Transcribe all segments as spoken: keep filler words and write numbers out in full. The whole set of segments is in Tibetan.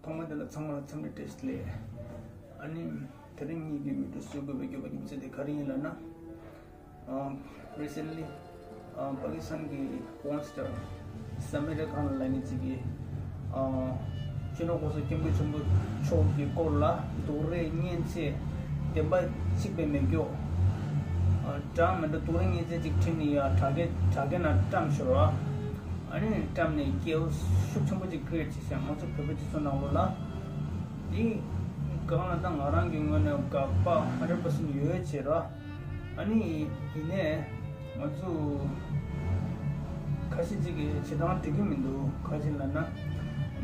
ཐོག་མ་དེ་ལ་ཚང་མ་ལ་འཚམས་འདྲི་བཀྲ་ཤིས་བདེ་ལེགས། ཨ་ནི། དེ་རིང་ངེད་ཀྱིས་བི་ཌིའོ་བཟོ་དགོས་པའི་དགོས་པ་རྒྱུ་མཚན་དེ་ག་རེ་ཡིན་ལབ་ན། ཨ། རི་སེན་ལི། ཨ། པ་ཀི་སི་ཐན་གྱི་ཀོང་སི་ཊར་ས་མི་ར་ཁཱན་ལབ་མཁན་ཅིག་གིས། ཨ། སྤྱི་ནོར་༸གོང་ས་༸སྐྱབས་མགོན་ཆེན་པོ་མཆོག་གི་སྐོར་ལ་རྡོག་རོལ་སྙན་ཚིག་བདེན་པ་གཅིག་པའི་མེ་སྒྱོགས། ཨ། འདྲ་མི་འདྲ་རྡོག་རོལ་སྙན་ཚིག་ཅིག་བྲིས་ནས་ཡ་དྲ་རྒྱ་དྲ་རྒྱ་ནང་བཀྲམ་ཤོར་བ། ཨ་ནི་བཀྲམ་ནས་སྐད་ཤུགས་ཆེན་པོ་ཅིག་ཀི་རི་ཨེ་ཊི་བྱས་ཤག་ང་ཚོ་བོད་པ་སྤྱི་ཚོགས་ནང་ལོགས་ལ། འདི་སྒང་ལ་ད་ང་རང་གི་ངོས་ནས་དགག་པ་ཧན་ཌེཌ་པར་སེན་ཊི་ཡོད་བྱས་ར། ཨ་ནི་ཡིན་ནའི་ང་ཚོ་ཁ་ཤས་ཅིག་གིས་བྱེད་སྟངས་འགྲིག་གི་མི་འདུག་ག་རེ་ལབ་ན།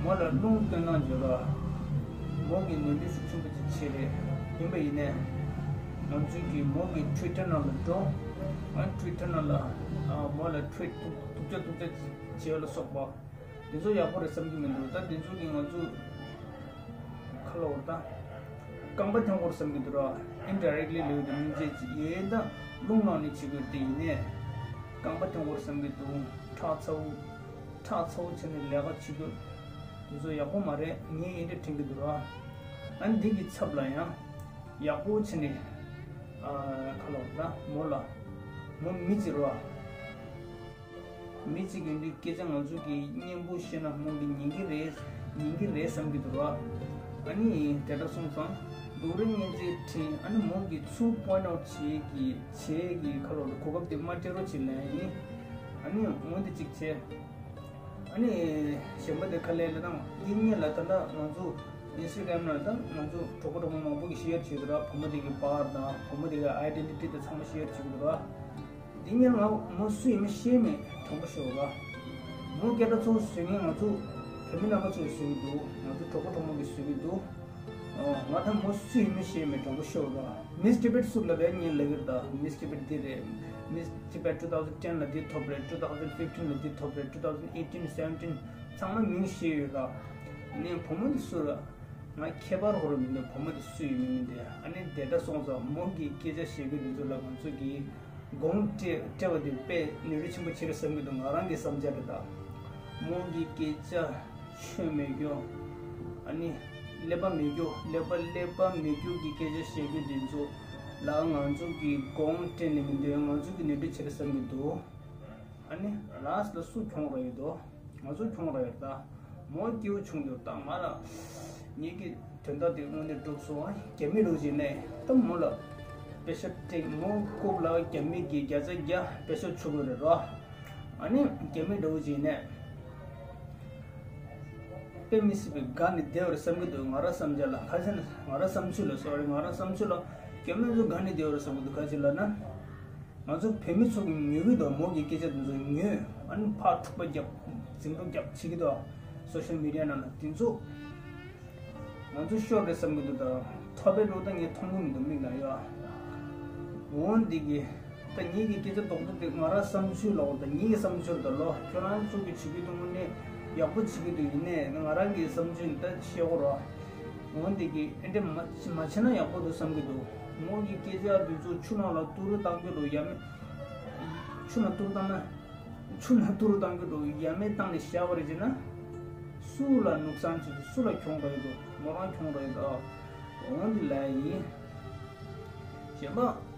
མོ་ལ་རླུང་བཏོན་གནང་བྱས་ར། མོ་གིས་ནོར་འཁྲུལ་ཤུགས་ཆེན་པོ་ཅིག་བྱས་རེད། ཡིན་པ་ཡིན་ནའི་ང་ཚོ་གིས་མོ་གི་ཊི་ཝི་ཊར་ནང་ལ་འགྲོ། ང་ཊི་ཝི་ཊར་ནང་ལ་མོ་ལ་ཊི་ཝི་ཊི་སྡུག་ཅག་སྡུག་ཅག་བྱས་ལ་སོགས་པ། འདི་ཚོ་ཡག་པོ་རེད་བསམ་གྱི་མི་འདུག་ད་འདི་ཚོ་གིས་ང་ཚོ་ཁ་ལོ་བར་ད་རྐང་པ་འཐེན་དགོས་བསམ་གྱི་འདུག་ར། ཨིན་ཌི་རེག་ལི་ལབ་དུས་སྙིང་རྗེ་ཅིག་ཡོད་ད། རླུང་ནང་ནས་བྱེད་དགོས་དེ་ཡིན་ནས། རྐང་པ་འཐེན་དགོས་བསམ་གྱི་འདུག་ཁྲག་ཚ་བོ། ཁྲག་ཚ་བོ་བྱས་ནས་ལས་ཀ་བྱེད་དགོས། འདི་ཚོ་ཡག་པོ་མ་རེད། ངས་ཨེ་འདྲ་དྲན་གྱི་འདུག་ར། ཨ་ནི་འདི་གི་ཚབ་ལ་ཡང་ཡག་པོ་བྱས་ནས། ཨ། ཁ་ལོ་བར་ད་མོ་ལ། མོ་མི་ཅིག་ར། མི་གཅིག་ཡིན་དུས་སྐད་ཆ་ང་ཚོ་གིས་སྙན་པོ་བཤད་ན་མོ་གིས་ཉན་གྱི་རེད། ཉན་གྱི་རེད་བསམ་གྱི་འདུག་ར། ཨ་ནི་དེ་འདྲ་སོང་ཙང་རྡོག་རོལ་སྙན་ཚིག་བྲིས། ཨ་ནི་མོ་གིས་ཚུར་པོའིན་ཊི་ཨའུཊ་བྱེད་ཀྱི་བྱེད་ཀྱི་ཁ་ལོ་གོ་སྐབས་དེ་མ་སྤྲད་རོགས་བྱེད་ལབ་ཡིན། ཨ་ནི་འོན་ཏེ་གཅིག་བྱས། ཨ་ནི་གཞན་པ་དེ་ག་ལེ་ལབ་ན་ཡིན་ཉེ་ལ་ད་ལྟ་ང་ཚོ་ཨིན་སི་ཊ་གྷ་རམ་ནང་ད་ང་ཚོ་གྲོགས་པོ་གྲོགས་མོ་མང་པོ་གིས་ཤེར་བྱེད་འདུག་ར། བུ་མོ་དེ་གི་པར་དང་བུ་མོ་དེ་གི་ཨའི་ཌེན་ཊི་ཊི་དེ་ཚང་མ་ཤེར་བྱེད་འདུག་ར། འདི་ཉིན་ང་མོ་སུ་ཡིན་མིན་ཤེས་མེད། དྲང་པོ་ཤོད་ར། མོ་སྐད་གྲགས་ཚོ་བཟོས་མཁན་ང་ཚོ་བོད་མི་རྣམ་པ་ཚོས་བཟོས་ཀྱི་འདུག་ང་ཚོ་གྲོགས་པོ་གྲོགས་མོ་གིས་བཟོས་ཀྱི་འདུག་ཨོ། ང་ད་མོ་སུ་ཡིན་མིན་ཤེས་མེད། དྲང་པོ་ཤོད་ར། མིས་ཊི་བེཊ་སུ་ལབ་པའི་ཉིན་ལབ་ཀྱི་རེད་ད། མིས་ཊི་བེཊ་འདི་རེད། མིས་ཊི་བེཊ་two thousand ten ལ་འདི་ཐོབ་རེད། two thousand fifteen ལ་འདི་ཐོབ་རེད། two thousand eighteen seventeen ཚང་མ་མིང་ཤེས་ཡོད་ར། ནས་བུ་མོ་འདི་སུ་ར། ང་ཁྱད་པར་ཧོར་མི་འདུག་བུ་མོ་དེ་སུ་ཡིན་མིན་མི་འདུག་ཨ་ནི་དེ་འདྲ་སོང་ཙང་མོ་གིས་སྐད་ཆ་བཤད་རྒྱུ་འདི་ཚོ་ལ་ང་ཚོ་གིས་དགོངས་སྤྲད་སྤྲད་པ་དེ་དཔེ་ནུས་པ་ཆེན་པོ་ཆེ་རེད་བསམ་གྱི་འདུག་ང་རང་གི་བསམ་འཆར་རེད་ད། མོ་གིས་སྐད་ཆ་ཆོད་མེད་རྒྱུ། ཨ་ནི་ཀླད་པ་མེད་རྒྱུ། ཀླད་པ་ཀླད་པ་མེད་རྒྱུ་གི་སྐད་ཆ་བཤད་རྒྱུ་འདི་ཚོ་ལ་ང་ཚོ་གིས་དགོངས་སྤྲད་ནས་མི་འདུག་ང་ཚོ་གིས་ནུས་པ་ཆེ་རེད་བསམ་གྱི་འདུག་ཨ་ནི་ལཱས་ལ་སུ་གྱོང་རག་ཡོད་དོ། ང་ཚོ་གྱོང་རག་ཡོད་ད། མོ་སྐྱིད་པོ་བྱུང་འདུག་ད་ང་ལ་ངེད་ཀྱི་དོན་དག་དེ་དངོས་གནས་འགྲུབ་སོང་། རྒྱ་མི་རུ་བྱས་ནས་ད་མོ་ལ་པེ་ཤ་སྤྲད། མོ་རྐུབ་ལ་རྒྱ་མི་གིས་བརྒྱ་ཆ་བརྒྱ་པེ་ཤ་བྱུག་དགོས་རེད་རོ། ཨ་ནི་རྒྱ་མི་རུ་བྱས་ནས་དཔེ་མི་སྲིད་པའི་དགའ་ནས་བསྡད་པ་རེད་བསམ་གྱི་འདུག་ང་རང་བསམ་འཆར་ལ་ག་ཟེར་ན། ང་རང་བསམ་ཚུལ་ལ་སོ་རི། ང་རང་བསམ་ཚུལ་ལ་རྒྱ་མི་ཚོ་དགའ་ནས་བསྡད་པ་རེད་བསམ་གྱི་འདུག་ག་ཅི་ལབ་ན། ང་ཚོ་བོད་མི་ཚོ་གིས་ཉོ་གི་འདུག་མོ་གི་སྐད་ཆ་དེ་ཚོ་ཉོས། ཨ་ནི་ཕར་འཁྲུག་པ་རྒྱབ། འཛིང་རོགས་རྒྱབ་བྱེད་ཀྱི་འདུག་སོ་ཤལ་མི་ཌི་ཡ་ནང་ལ་དེ་ཚོ་ང་ཚོ་ཤོར་རེད་བསམ་གྱི་འདུག་ད་ཐོབ་པའི་ལུགས་ད་ངས་མཐོང་གི་མི་འདུག་མིག་ལ་ཡོད། འོན་ཏེ་གི་ད་ངེད་ཀྱི་སྐད་ཆ་རྡོག་རྡོག་དེ་ང་རང་བསམ་ཚུལ་ལ། འོ་ད་ངེད་ཀྱི་བསམ་ཚུལ་ད་ལོ། ཁྱོད་རང་ཚོ་གི་བྱེད་ཀྱི་འདུག་དངོས་གནས་ཡག་པོ་བྱེད་ཀྱི་འདུག་ཡིན་ནའི་ང་རང་གི་བསམ་ཚུལ་ད་བཤད་དགོས་རོགས། འོན་ཏེ་གི་ཨེ་འདྲ་མ་མ་བྱས་ན་ཡག་པོ་འདུག་བསམ་གྱི་འདུག་མོ་གི་སྐད་ཆ་འདི་ཚོ་ཆུ་ནང་ལ་ཏུ་རུ་བཏང་གི་འདུག་ཡ་མེད། ཆུ་ནང་ཏུ་རུ་བཏང་ན། ཆུ་ནང་ཏུ་རུ་བཏང་གི་འདུག་ཡ་མེད་བཏང་ནས་བཞག་པ་རེད་ཅེ་ན། སུ་ལ་ནུག་སན་བྱེད་འདུག་སུ་ལ་གྱོང་རག་གི་འདུག་མོ་རང་གྱོང་རག་གི་འདུག་འོན་ཏེ་ལ་ཡིན། གཞན་པ།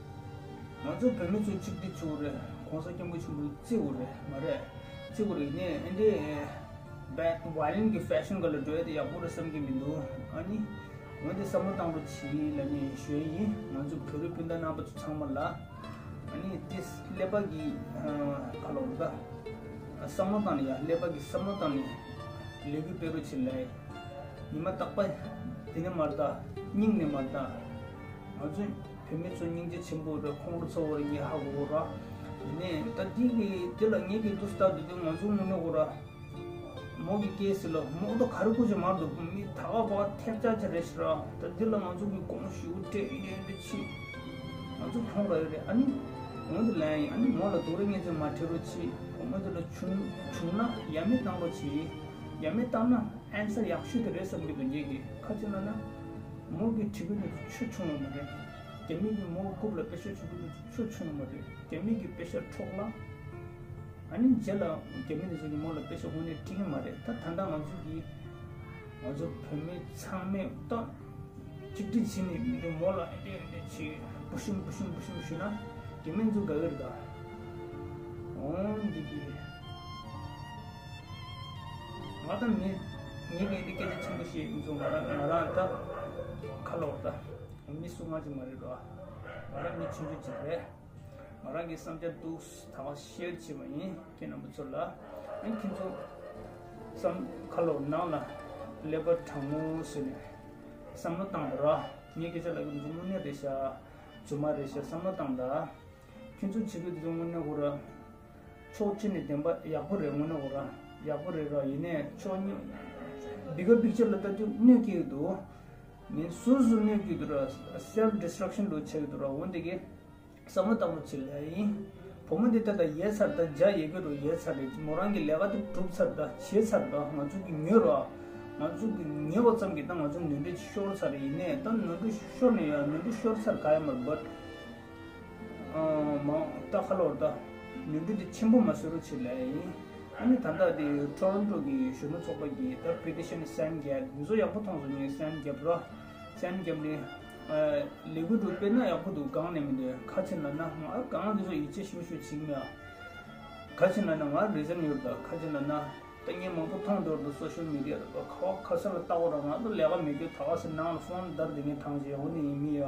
ང་ཚོ་བོད་མི་ཚོ་གཅིག་སྒྲིལ་བྱེད་དགོས་རེད། གོང་ས་སྐྱབས་མགོན་ཆེན་པོ་བརྩི་དགོས་རེད་མ་རེད། བརྩི་དགོས་རེད་ནས་ཨེ་འདྲའི་བྷེད་ཝའི་ལེན་གྱི་ཕེ་ཤན་སྒང་ལ་འགྲོ་ཡ་དེ་ཡག་པོ་རེད་བསམ་གྱི་མི་འདུག་ཨ་ནི་འོན་ཏེ་བསམ་བློ་བཏང་རོགས་བྱེད་ལབ་ནས་ཞུ་ཡ་ཡིན། ང་ཚོ་བོད་རིགས་སྤུན་ཟླ་རྣམ་པ་ཚོ་ཚང་མ་ལ། ཨ་ནི་ཏིས་ཀླད་པ་གི་ཁ་ལོ་རུ་ད་བསམ་བློ་བཏང་ནས་ཡ། ཀླད་པ་གི་བསམ་བློ་བཏང་ནས་ལས་འགུལ་སྤེལ་རོགས་བྱེད་ལབ། ཉི་མ་རྟག་པར་དེ་ནས་མར་ད་སྙིང་ནས་མར་ད་ང་ཚོ་བོད་མི་ཚོ་སྙིང་རྗེ་ཆེན་པོ་རེད། ཁོང་ཁྲོ་ཚ་བོ་རེད། ངས་ཧ་གོ་གོ་ར། ཡིན་ནའི་ད་འདི་གི་འདི་ལ་ངེད་ཀྱི་འདུག་སེ་ལྟ་འདུག་དུས་ང་ཚོ་དངོས་གནས་གོ་ར། མོ་གི་སྐད་ཟེར་ལ་མོ་ད་ག་རེ་གོ་ཅི་མར་འདུག་མི་ད་ག་བ་ཐེབས་ཆག་ཅིག་རེད་ཤི་ར། ད་འདི་ལ་ང་ཚོ་གི་དགོངས་ཞུ་སྤྲད་ཡིན་ཡིན་འདི་ཕྱི། ང་ཚོ་ཁྱོང་ར་ཡོད་རེད། ཨ་ནི་འོན་ཏེ་ལན་ཡིན། ཨ་ནི་མོ་ལ་རྡོག་རོལ་སྙན་ཚིག་མ་བྲིས་རོགས་བྱེད། བུ་མོ་དེ་ལ་བྱུང་བྱུང་ན་ཡ་མེད་བཏང་རོགས་བྱེད། ཡ་མེད་བཏང་ན་ཨན་སར་ཡག་ཤོས་དེ་རེད་བསམ་གྱི་འདུག་ངེད་ཀྱིས། ཁ་ཅིག་ལབ་ན་མོ་གིས་བྲིས་གི་འདུག་ཆོ་ཆུང་བ་མ་རེད། རྒྱ་མི་གིས་མོ་རྐུབ་ལ་པེ་ཤ་བྱུག་གི་འདུག་ཆོ་ཆུང་བ་མ་རེད། རྒྱ་མི་གིས་པེ་ཤ་འཕྲོག་ལ། ཨ་ནི་རྗེས་ལ་རྒྱ་མི་དེ་ཚོ་གིས་མོ་ལ་པེ་ཤ་དངོས་གནས་སྤྲད་ཀྱི་མ་རེད། ད་ད་ལྟ་ང་ཚོ་གིས་ ང་ཚོ་བོད་མི་ཚང་མས་ཏོག་གཅིག་སྒྲིལ་བྱས་ནས་མི་འདུག་མོ་ལ་ཨེ་འདྲས་ཨེ་འདྲས་བྱས་བུ་ཤུམ་བུ་ཤུམ་བུ་ཤུམ་ཞུས་ན་དེ་མིན་ཚོ་དགའ་གི་རེད་ད། འོང་འདི་གི་ང་ད་མི་ངས་ཀྱི་འདི་སྐད་ཆ་ཆེན་པོ་བཤད་ཡིན་ཚོ་ང་རང་ང་རང་ད་ཁ་ལོག་ད་མི་སུ་ང་ཅིག་མ་རེད་རོ། ང་རང་མི་ཆུང་ཆུང་ཅིག་རེད། ང་རང་གི་བསམ་འཆར་འདུག་ད་ཤེར་བྱེད་པ་ཡིན་ཁྱེད་རྣམ་པ་ཚོ་ལ། ཨ་ཁྱེད་ཚོ་བསམ་ཁ་ལོ་ནང་ལ་ཀླད་པ་དྲང་མོ་བཟོས་ནས་བསམ་བློ་བཏང་དང་ར། ངས་སྐད་ཆ་ལབ་ཀྱི་འདུག་དངོས་གནས་རེད་ཤག་རྫུན་མ་རེད་ཤག་བསམ་བློ་བཏང་དང་། ཁྱེད་ཚོ་བྱེད་དགོས་དེ་ཚོ་དངོས་གནས་ཁོ་ར། ཕྱོགས་གཅིག་ནས་བདེན་པ་ཡག་པོ་རེད། དངོས་གནས་ཁོ་ར་ཡག་པོ་རེད་ར། ཡིན་ནའི་ཕྱོགས་གཉིས་bigger picture ལ་ལྟ་དུས་གནོད་སྐྱེལ་གྱི་འདུག་མིན་སོ་སོ་གནོད་སྐྱེལ་གྱི་འདུག་ར། self destruction ལོ་བྱེད་ཀྱི་འདུག་ར། འོན་ཏེ་གི་བསམ་བློ་བཏང་རོགས་བྱེད་ལ་ཡིན། བུ་མོ་འདི་ལྟ་ད་ཡལ་ཚར་ད་རྒྱ་ཡལ་གི་རུ་ཡལ་ཚར་རེད། མོ་རང་གི་ལས་ཀ་དེ་གྲུབ་ཚར་ད་བྱས་ཚར་ད་ང་ཚོ་གི་ཉོས་རོགས། ང་ཚོ་གི་ཉོས་པ་ཙམ་གྱིས་ད་ང་ཚོ་ནོར་འཁྲུལ་ཤོར་ཚར་རེད། ཡིན་ནའི་ད་ནོར་འཁྲུལ་ཤོར་ནས་ཡ་ནོར་འཁྲུལ་ཤོར་ཚར་ག་ཡ་མ་རེད། but མང་ད་ཁ་ལོར་ད་ནོར་འཁྲུལ་དེ་ཆེན་པོ་མ་བཟོ་རོགས་བྱེད་ལ་ཡིན། ཨ་ནི་ད་ལྟ་དེ་ཊོ་རོན་ཊོ་གི་གཞོན་ནུ་ཚོགས་པ་གིས་ད་petition sign བརྒྱབ། མི་ཚོ་ཡག་པོ་མཐོང་སོང་ངས་sign བརྒྱབ་རོགས། sign བརྒྱབ་ནས་ལས་འགུལ་འགྲོ་སྤེལ་ན་ཡག་པོ་འདུག་གང་ནས་མི་འདུག་ཁ་ཆེན་ལབ་ན་ང་གང་འདི་ཚོ་ཡིད་ཆེས་ཞུ་ཞུ་བྱེད་མི་ཡ། ཁ་ཆེན་ལབ་ན་ང་reason ཡོད་ད། ཁ་ཆེན་ལབ་ན་ད་ངས་མང་པོ་མཐོང་འདུག་ད་social media ལ་ཁ་བ་ཁ་ས་ལ་ལྟ་བ་ར་ང་ད་ལས་ཀ་མེད་རྒྱུ་ད་ག་ས་ནང་ལ་ཕོན་བརྡར་དེ་ངས་ཐང་ཆེ་འོ་ནི་ཡིན་མི་ཡ།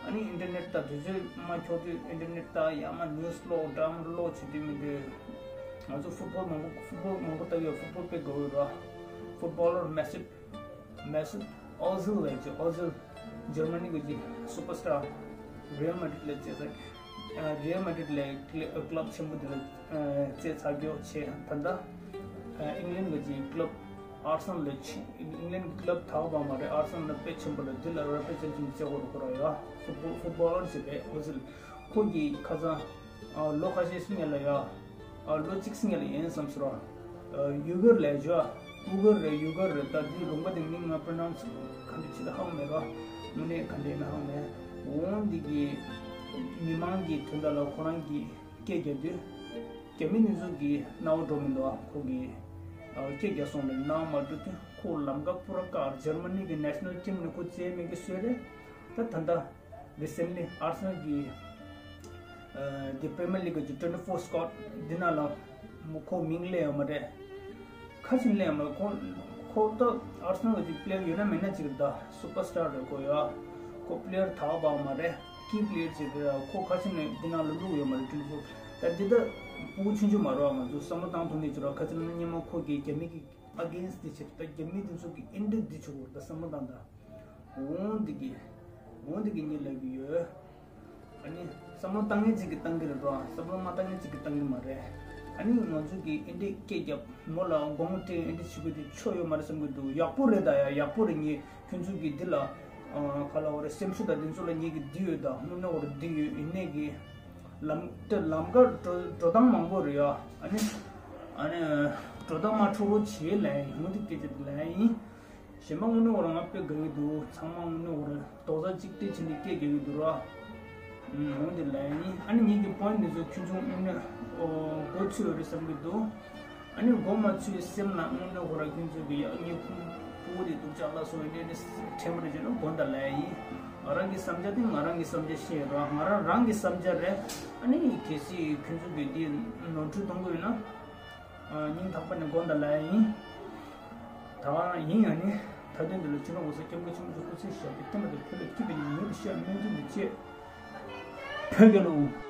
ཨ་ནི་ཨིན་ཊར་ནེཊ་ད་དུས་ཚོད་མ་འཁྱོག་དུས་ཨིན་ཊར་ནེཊ་ད་ཡ་མ་ནིའུ་སི་ཀློག་ཌ་ར་མ་ཀློག་བྱེད་དུས་མི་འདུག་ང་ཚོ་ཕུཊ་བོལ་མང་པོ་ཕུཊ་བོལ་མང་པོ་ལྟ་གི་ཡོད། ཕུཊ་བོལ་དཔེ་དགའ་བོ་ཡོད་ར། ཕུཊ་བོ་ལར་མེ་སུད་མེ་སུད་ཨོ་ཟིལ་ལབ་ཅིག་ཨོ་ཟིལ་ཇར་མ་ནི་གི་ཅིག་སུ་པར་སི་ཊར་རི་ཡལ་མ་ཌི་རིད་ལ་རྩེད་ཚར། རི་ཡལ་མ་ཌི་རིད་ལ་ཀླ་ཀླབ་ཆེན་པོ་དེ་ལ་རྩེད་ཚར་རྒྱུ་བྱས། ད་ལྟ་ཨིང་ལན་གི་ཅིག་ཀླབ་ཨར་སེ་ནལ་ལ་ཕྱིན། ཨིང་ལན་གི་ཀླབ་དག་པ་མ་རེད། ཨར་སེ་ནལ་ལ་དཔེ་ཆེན་པོ་རེད། འདི་ལ་རེ་པི་རི་ཛེན་ཊིང་བྱེད་དགོས་རེད། ཁོ་ར་ཡ་ཕུཊ་བོལ་ཕུཊ་བོ་ལར་ཞིག་རེད། ཨོ་ཟིལ་ཁོ་གི་ཁ་སང་ལོ་ཁ་ཤས་སྔོན་ལ་ཡ། ཨ་ལོ་གཅིག་སྔོན་ལ་ཡིན་བསམ་སོང་ར། ཡུ་གུར་ལབ་ཅོ། ཨུ་གུར་རེད་ཡུ་གུར་རེད། ད་འདི་ལུང་པ་དེ་མིང་ང་པྲོ་ནའུན་སི་ག་འདྲ་བྱེད་ད་ཧ་གོ་མེད་ར། དངོས་གནས་ག་འདྲ་ཡིན་ན་ཧ་གོ་མེད། འོང་འདི་གི་མི་མང་གི་དོན་དག་ལ་ཁོ་རང་གི་སྐད་རྒྱག་དུས་རྒྱ་མི་འདི་ཚོ་གི་རྣ་བ་འགྲོ་མི་འདུག་ཁོ་གི་སྐད་རྒྱག་སོང་ནས་རྣ་བ་མ་འགྲོ་དུས་ཁོ་ལམ་ཀ་པུ་ར་བཀག་ཇར་མ་ནི་གི་ནེ་ཤ་ནལ་ཊིམ་ནས་ཁོ་རྩེད་མེད་གི་བཟོས་རེད། ད་ད་ལྟ་རི་སེན་ལི་ཨར་སེ་ནལ་གྱི་ཨ་དེ་པྲི་མི་ཡར་ལིག་གི་ཊུ་ཝེན་ཊི་ཕོར་སི་ཀོཌ་འདི་ནང་ལ་མོ་ཁོ་མིང་སླེབས་ཡོད་མ་རེད། ཁ་ཆེན་སླེབས་ཡོད་མ་རེད། ཁོ་ཁོ་ད་ཨར་སེ་ནལ་གྱི་པི་ལེ་ཡར་ཡོད་ན་མེད་ན་ཅིག་རེད། ད་སུ་པར་སི་ཊར་རེད་ཁོ་ཡ། ཁོ་པི་ལེ་ཡར་དག་པ་མ་རེད། ཀི་པི་ལེ་ཡར་ཅིག་རེད། ཁོ་ཁ་ཆེན་ནས་འདི་ནང་ལ་བླུགས་ཡོད་མ་རེད། ཊུ་ཝེན་ཊི་ཕོར་ད་འདི་ད་ཕྲུ་གུ་ཆུང་ཆུང་མ་རེད། ང་ཚོ་བསམ་བློ་བཏང་ཐུབ་ནས་ཅིག་རེད། ཁ་ཆེན་ན་སྔོན་མ་ཁོ་གིས་རྒྱ་མི་གི་ཨ་གེན་སི་ཊི་དེ་བྱེད། ད་རྒྱ་མི་དེ་ཚོ་གིས་ཨེ་འདྲ་འདི་བྱེད་དགོས་རེད། ད་བསམ་བློ་བཏང་ད། འོང་འདི་གི་འོང་འདི་གི་ཉིད་ལབ་ཀྱི་ཡོད། ཨ་ནི་བསམ་བློ་བཏང་མཁན་གཅིག་གིས་བཏང་གི་རེད་རོ། བསམ་བློ་མ་བཏང་མཁན་གཅིག་གིས་བཏང་གི་མ་རེད། ཨ་ནི་ང་ཚོ་གིས་ཨེ་འདྲས་སྐད་རྒྱབ་མོ་ལ་དགོངས་ཏེ་ཨེ་འདྲས་བྱེད་དགོས་དེ་ཆོ་ཡོད་མ་རེད་བསམ་གི་འདུག་ཡག་པོ་རེད་ད་ཡ། ཡག་པོ་རེད། ངས་ཁྱོད་ཚོ་གིས་འདི་ལ་ཨ་ག་ལབ་དགོས་རེད། སེམས་ཤུགས་དང་འདི་ཚོ་ལ་ངས་གི་འདི་ཡོད་ད། དངོས་གནས་དགོས་རེད། འདི་ཡོད། ཡིན་ནས་གི་ལམ་དེ་ལམ་ཁ་འགྲོ་འགྲོ་སྟངས་མང་པོ་རེད་ཡ། ཨ་ནི་ཨ་ནི་འགྲོ་སྟངས་མ་འཕྲོ་བོ་བྱེད་ལབ་ཡིན། འོང་འདི་སྐད་ཆ་དེ་ལབ་ཡིན། གཞན་པ་དངོས་གནས་ཁོ་རང་ང་དཔེ་དགའ་གི་འདུག་ཚང་མ་དངོས་གནས་ཁོ་རང་རྡོག་རྩ་གཅིག་སྒྲིལ་བྱས་ནས་སྐད་རྒྱག་གི་འདུག་ར། ཨུམ། འོང་དེ་ལབ་ཡིན། ཨ་ནི་ངེད་ཀྱི་པོ་ཡིན་འདི་ཚོ་ཁྱོད་ཚོ་དངོས་གནས་ཨོ་མགོ་ཚོས་རེད་བསམ་གི་འདུག་ཨ་ནི་མགོ་མ་ཚོས་སེམས་ནང་དངོས་གནས་ཁོ་རང་ཁྱོད་ཚོ་གི་ཡ་ངའི་ཁུངས་ཕྲུ་གུ་དེ་སྡུག་ཅག་ལ་སོགས་ཡིན་ནས་ནི་ཁྲེལ་མ་རེད་ཅེས་ན་དགོངས་དག་ལབ་ཡིན། ང་རང་གི་བསམ་འཆར་དེ་ང་རང་གི་བསམ་འཆར་བཤད་ར། ང་རང་རང་གི་བསམ་འཆར་རེད། ཨ་ནི་གལ་སྲིད་ཁྱོད་ཚོ་གི་འདི་ནོར་འཁྲུལ་གཏོང་གི་ཡོད་ན། སྙིང་ཐག་པ་ནས་དགོངས་དག་ལབ་ཡ་ཡིན། ད་ཡིན་ཡང་ནི་མཐའ་དོན་འདི་ལ་སྤྱི་ནོར་༸གོང་ས་༸སྐྱབས་མགོན་ཆེན་པོ་མཆོག་སྐུ་ཚེ་ཞབས་པད་བརྟན་པ་དང་བོད་ལ་སྐྱིད་པའི་ཉིན་མོ་འདི་ཤར་སྨོན་འདུན་འདི་བཅས། བོད་རྒྱལ་ལོ།